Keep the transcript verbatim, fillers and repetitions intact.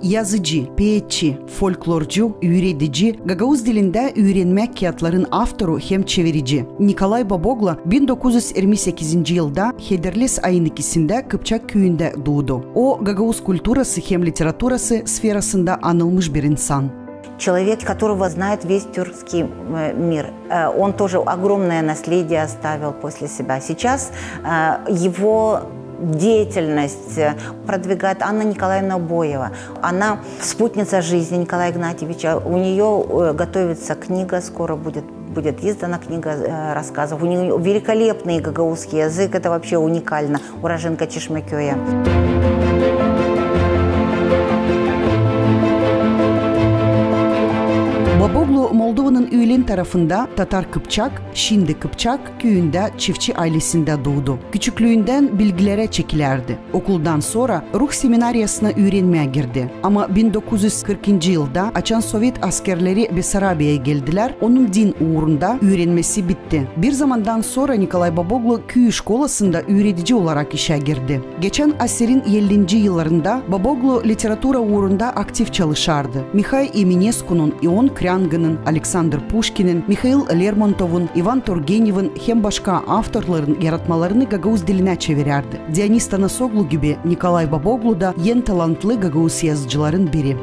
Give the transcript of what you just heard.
Yazıcı, peetçi, folklorcu, üüredici, gagauz dilindä üürenmäk kiyatların avtoru hem çevirici. Nikolay Boboglu bin dokuz üz irmi sekizinci yılda Hederlez ayın ikisindä Kıpçak küüyündä duudu. O, gagauz kulturası hem literaturası sferasında anılmış bir insan. Человек, которого знает весь тюркский, э, мир. Э, он тоже огромное наследие оставил после себя. Сейчас, э, его деятельность, э, продвигает Анна Николаевна Боева. Она спутница жизни Николая Игнатьевича. У неё, э, готовится книга, скоро будет, будет издана книга, э, рассказов. У неё великолепный гагаузский язык, это вообще уникально. Уроженка Чешмекёя. Бобогlu Moldovanın üülen tarafında tatar Kıpçak, şindi Kıpçak küüyündä çiftçi aylesindä duudu. Küçüklüündän bilgilerä çekilärdi. Okuldan sora ruh seminariyasına üürenmää girdi. Ama bin dokuz üz kırkıncı yılda, açan sovet askerleri Besarabiyaya geldilär, onun din uurunda üürenmesi bitti. Bir zamandan sora Nikolay Boboglu küüyü şkolasında üüredici olarak işä girdi. Geçän aserin ellinci yıllarında Boboglu literatura uurunda aktiv çalışardı. Mihail Emineskunun, İon Krângının, Aleksandr Puşkinin, Mihail Lermontovun, İvan Turgenevin hem başka avtorların yaratmalarını gagauz dilinä çevirärdi. Dionis Tanasoglu gibi Nikolay Boboglu da en talantlı gagauz yazıcıların biri.